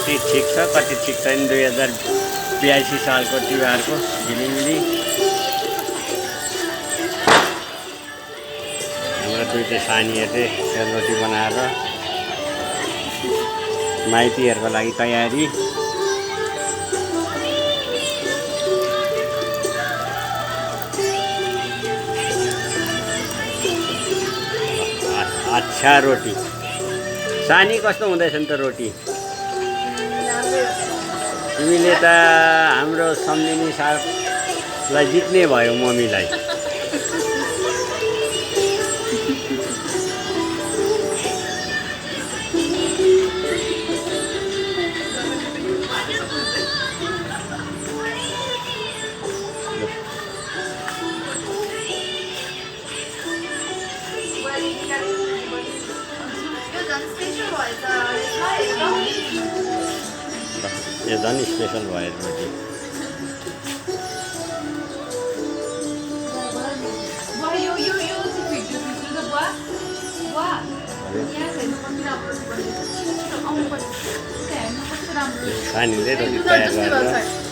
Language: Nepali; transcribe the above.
कति ठिक छ कति ठिक छैन 2082 सालको तिहारको झिलिमिली। हाम्रो दुईटै सानीहरूले सेलरोटी बनाएर माइतीहरूको लागि तयारी। अच्छा रोटी सानी कस्तो हुँदैछ नि त रोटी? तिमीले त हाम्रो सम्झिनी साहबलाई जित्ने भयो मम्मीलाई। यो झन् स्पेसल भयो रोटी। सानीले रोटी तयार गरेर